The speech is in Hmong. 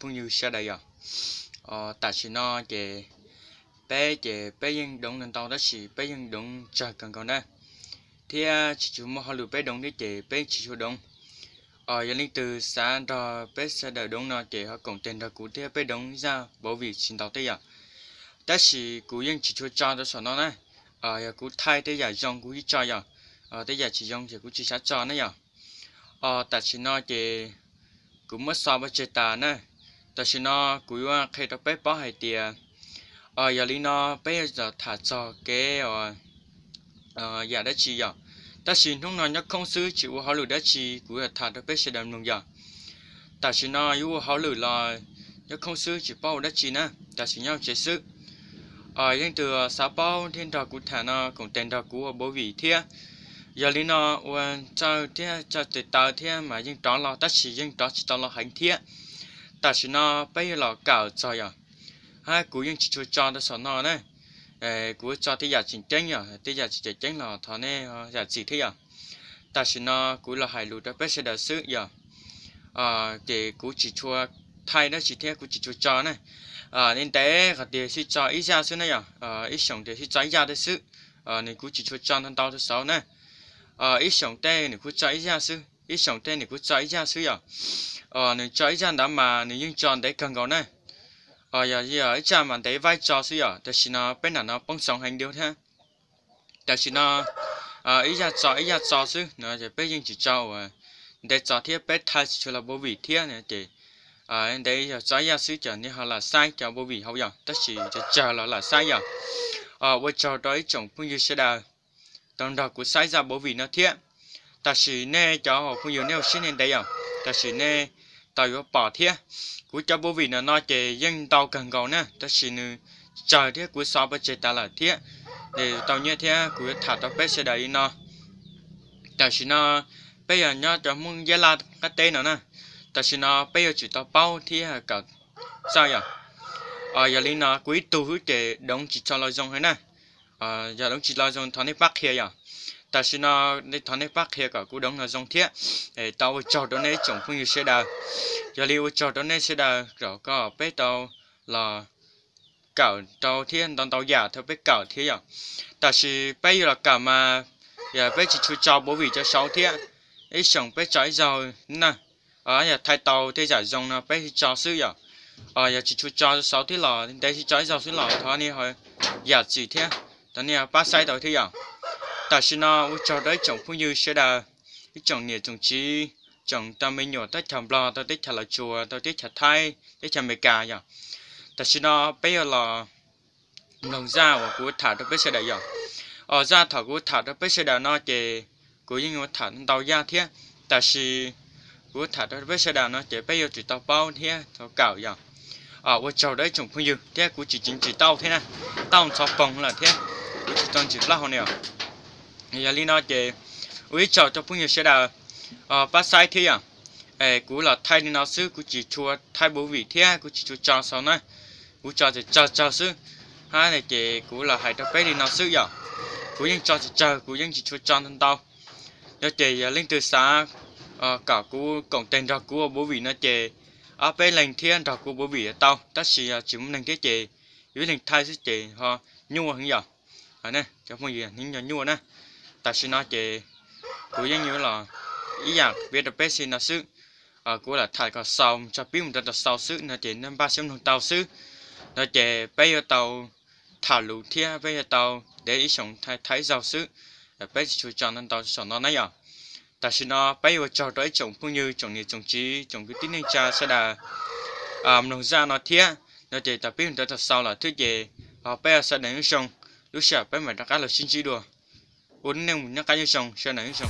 phooj ywg sawv daws yom. Tam sim no ces peb ces peb yeej doov ntau ntau tab sis peb yeej doov tsawg kawg nkaus na, thiab tsis tshua muaj hauj lwm peb doov thiab ces peb tsis tshua doov. Yog leej twg xav nrog peb sawv daws doov no ces ho koom tes nrog kuv thiab peb doov zaj pov vim tsis ntau thiab yom. Tab sis kuv yeej tsis tshua tso rau saum no na. Yog kuv thaij tej yam zoo kuv thiaj tso yom, tej yam tsis zoo ces kuv tsis xav tso na yom. Tam sim no ces kuv muab xov pov tseg tas na. Tam sim no kuv yuav qhia rau peb paub hais tias, yog li no peb yuav tham txog kev yam dab tsi yom. Tab sis hnub no nyob khoob xwb tsis ua hauj lwm dab tsi, kuv yuav tham rau peb sawv daws mloog yom. Tam sim no yuav ua hauj lwm los nyob khoob xwb tsis paub ua dab tsi na, tam sim nyob tsev xwb. Yeej tus xav paub thiab nrog kuv tham no koom tes nrog kuv ua pov vim thiab. Yog li no ua txawj thiab txawj tes taw thiab mas yeej rov los tab sis yeej rov tsis tau los heev thiab. Tam sim no peb yuav los kawm txog yom, hab kuv yeej tsis tshua tso rau saum no na. Kuv tso tej yam tseem ceeb yom, tej yam tsis tseem ceeb los thov nej zam txim thiab yom. Tam sim no kuv los hais lus rau peb sawv daws xwb yom. Ces kuv tsis tshua thaij dab tsi thiab kuv tsis tshua tso na. Ntev ntev qhov tias sib tso ib zaj xwb na yom, ib xyoos tias sib tso ib zaj tej xwb. Nws kuv tsis tshua tso ntau ntau rau saud na. Ib xyoos tej nws kuj tso ib zaj xwb, ib xyoos tej nws kuj tso ib zaj xwb yom. Nws tso ib zaj ntawd mas nws yeej tso ntev kawg nkaus na. Yog ib zaj mas ntev vaib tso xwb yom, tam sim no peb nram no poob xoov heev dua thiab. Tam sim no ib zaj tso ib zaj tso xwb no ces peb yeej tsis tso uas ntev txog thiab peb thaij tsis tshua los pov vim thiab no ces ntev yog tso ib zaj xwb ces nej ho lam saib cov pov vim hauv yom, tab sis tsawg tsawg los lam saib yom. Ua tsaug rau ib tsoom phooj ywg sawv daws tau nrog kuv saib zaj pov vim no thiab. Tam sim nej cov hauv phooj ywg nej ua siab ntev ntev yom, tam sim nej tau yuav pom thiab. Kuv cov pov vim no no ces yeej ntau kawg nkaus na, tab sis nws tsawg thiab kuv xov pov tseg tas lawm thiab. Tau nyiaj thiab kuv yuav tham rau peb sawv daws li no. Tam sim no peb yog nyob cov Hmoob Yab Laj qab teb no na, tam sim no peb yuav tsum tau paub thiab kawm txawj yom. Yog li no kuv ib tug xwb ces doov tsis tso los zoo heev na. Yog doov tsis los zoo thov nej pab qhia yom. Tam sim no thov nej pab qhia kom kuv doov los zoo thiab. Tau ua tsaug rau nej ib tsoom phooj ywg sawv daws. Yog li ua tsaug rau nej sawv daws kom peb tau los kawm rau thiab ntau ntau yam thaum peb kawm thiab yom. Tam sim peb yuav los kawm mas yog peb tsis tshua tso pov vim cov saud thiab, ib xyoos peb tso ib zaug na. Yog thaij tau tej yam zoo no peb tso xwb yom. Yog tsis tshua tso saud thiab los ntev tsis tso ib zaug xwb los thov nej ho zam txim thiab, thov nej pab saib tau thiab yom. Tam sim no ua tsaug rau ib tsoom phooj ywg sawv daws, ib tsoom niam tsoom txiv, tsoom tau me nyuam teb chaws Nplog, tau teb chaws Los Tsuas, tau teb chaws Thaib, teb chaws Amelikas yom. Tam sim no peb yuav los mloog zaj uas kuv tham rau peb sawv daws yom. Zaj thaum kuv tham rau peb sawv daws no ces kuv yeej yuav tham ntau yam thiab, tab sis kuv tham rau peb sawv daws no ces peb yuav tsum tau paub thiab tau kawm yom. Ua tsaug rau ib tsoom phooj ywg thiab kuv tsis tseev tsis tau thiab na, tau ntxhov poog lawm thiab kuv tsis tau ntsis plaub hau ne os. Yog li no ces ua ib tsaug rau phooj ywg sawv daws pab saib thiab yom. Kuv los thaij li no xwb, kuv tsis tshua thaij pov vim thiab kuv tsis tshua tso saud na, kuv tso tsawg tsawg xwb. Hab ces kuv los hais rau peb li no xwb yom. Kuv yeej tso tsawg tsawg, kuv yeej tsis tshua tso ntau ntau. Yog ces yog leej twg xav kom kuv koom tes nrog kuv ua pov vim no ces ob peb leeg thiab nrog kuv pov vim tau, tab sis yog tsis muaj neeg thiab ces yus ib leeg thaij xwb ces ho nyuaj heev yom. Cov phooj ywg, nyuaj nyuaj na. Tam sim no ces kuv yeej yuav los ib yam piav rau peb xwb no xwb. Kuv lam tham kom xaus tso pib mus rau tom xaus xwb no ces nej npaj siab mloog tau xwb. No ces peb yuav tau tham lus thiab peb yuav tau ntev ib xyoos thaij ib zaug xwb, peb tsis tshua tso ntau ntau saum no na yom. Tam sim no peb yuav ua tsaug rau ib tsoom phooj ywg, tsoom niam tsoom txiv, tsoom kwv tij neej tsa sawv daws mloog zaj no thiab. No ces tau pib mus rau tom xaus lawm thiab ces peb sawv daws nyob zoo, lub sij hawm peb mam rov qab los sib ntsib dua. Ua neej mus nyob qab nyob zoo, sawv daws nyob zoo.